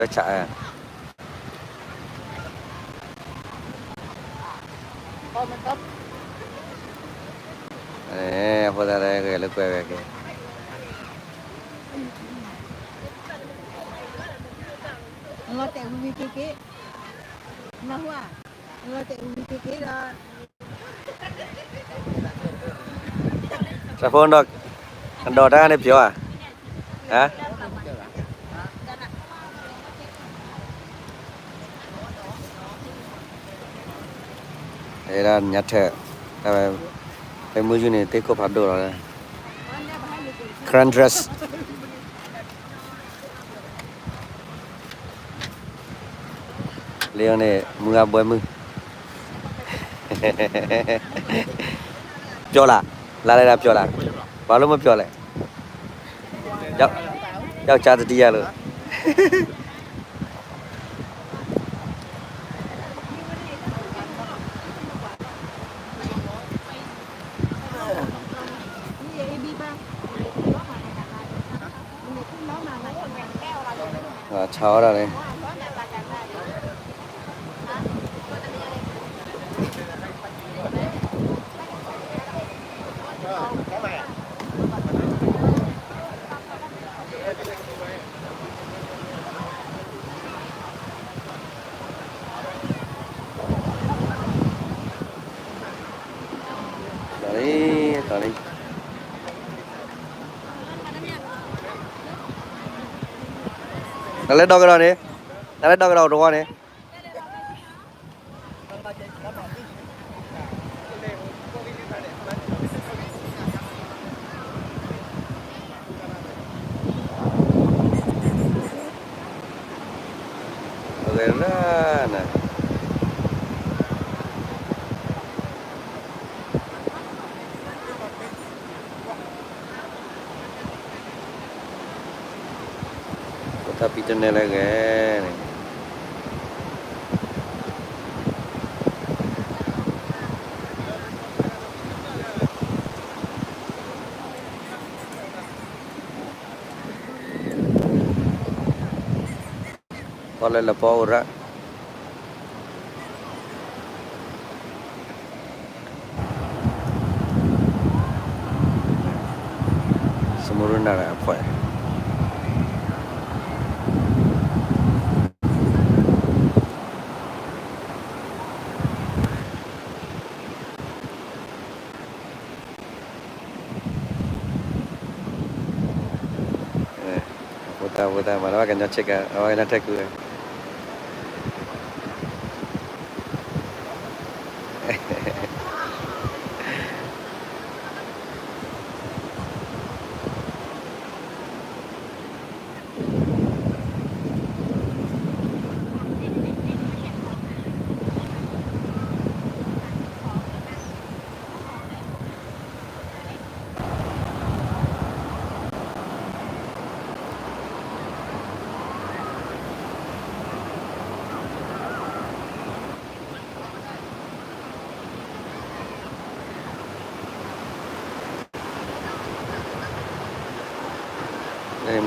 ဒီးဆး, အဃိသတးဒီးဂဲၤလိာ်ကွဲဝဲက့ၤ, လီၤတဲာ်ဝံၤဝံၤက့ၤက့ၤ, နၢ်ဟူဧါ, လီၤတဲာ်ဝံၤဝံၤက့ၤက့ၤဒီး ဆၣ်ဖိဒီး, ဒီးတၢ်န့ၣ်ပျီၤဧါ, ဟါ, အဲဒၣ်ညါထၢၣ်, တၢ်ဝဲ, ဖဲမုၢ်ယူၢ်န့ၣ် သ့ၣ်ခိၣ်ဖးဒိၣ်လီၤ, Crunchers လၢန့ၣ် မုၢ်ဂၤဘှဲမုၢ်, ပျီၤလၢ်, လါလဲဒၣ်ပျီၤလၢ်, ပှၤလၢမ့ၢ်ပျီၤလဲၣ်, ယကၢ်တတံၢ်ယၤလီၤ. ဆါအီၣ်ဒၣ်န့ၣ်, လီၤလံ, လီၤလံ, နလဲၤဒီကဒီးန့ၣ်, နလဲၤဒီကဒီးတဝီန့ၣ် ဂဲၤလၢန တၢ်ပံတနဲလၢဂဲၤန့ၣ် ပီၣ်လဲၣ်လၢပီၣ်အိၣ်ရၣ် စမူရနၢ်အဖှဲး အဃိသတး အဃိသတး မၤလၢဘၣ်ကညီဆ့ကၤ အဝဲကညီထဲကူၣ်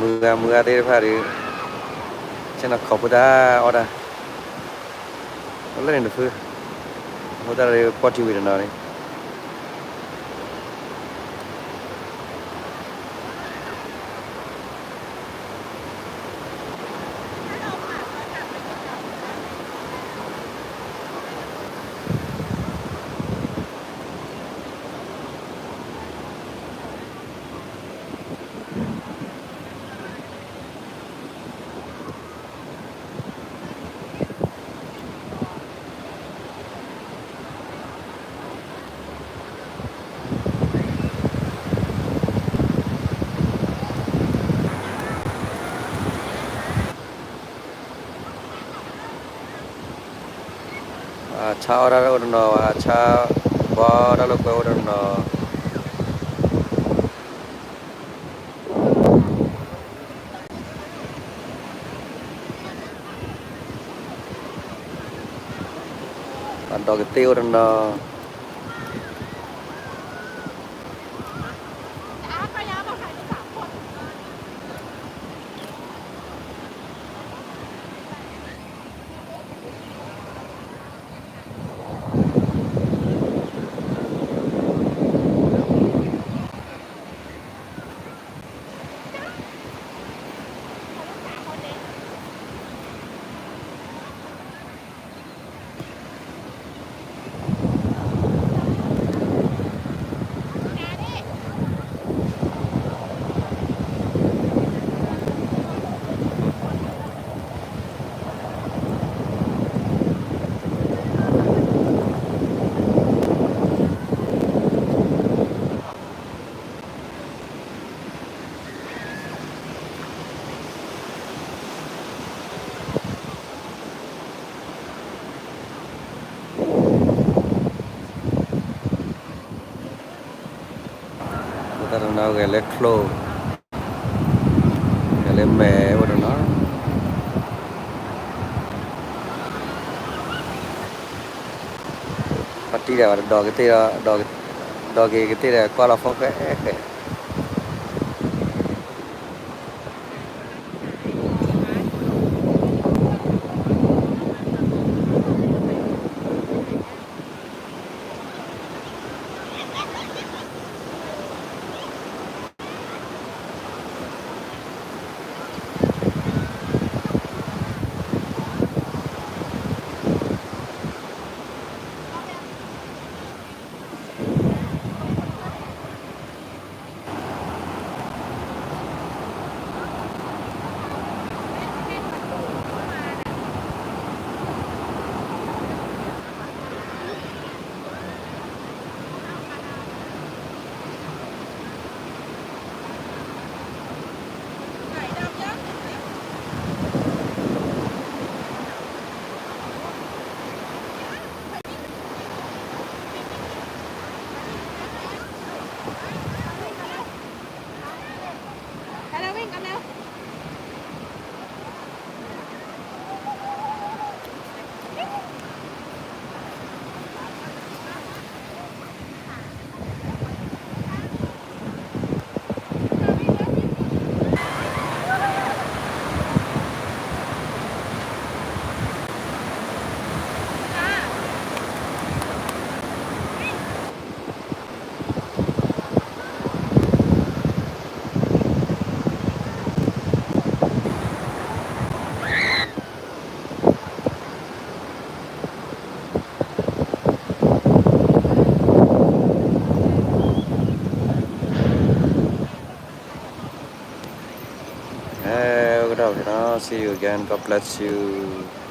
မုၢ်ဂၤမုၢ်ဂၤသ့ၣ်တဖၣ်ဒီး ဆ့ၣ်နီၤခိးဖိတၢ်အီၣ်တၢ် အိၣ်လၢန့ၣ်တဖု အဃိသတးဒီး ပီၢ်ထံဝံၤတနီၤန့ၣ် ဆါအီၣ်တၢ်လၢအိၣ်တနီၤ ဆါဘီတၢ်လိာ်ကွဲအိၣ်တနီၤ ပှၤဒီးကသ့ၣ်အိၣ်တနီၤ ပှၤဒီးကသ့ၣ်အိၣ်တနီၤ နီၢ်ဂဲၤလၢချိၣ်, ဂဲၤလၢမဲာ်အိၣ်ဒီးနီၤ, ပှၤတံၢ်ဒီးဝဲတဒီကသ့ၣ်ဒီး, ဒီက့ၤကသ့ၣ်ဒီးကွၢ်လီၤဖိၣ်ဃဲဃဲ အဲ ကဒီးဖဲနီၤ, see you again, God bless you.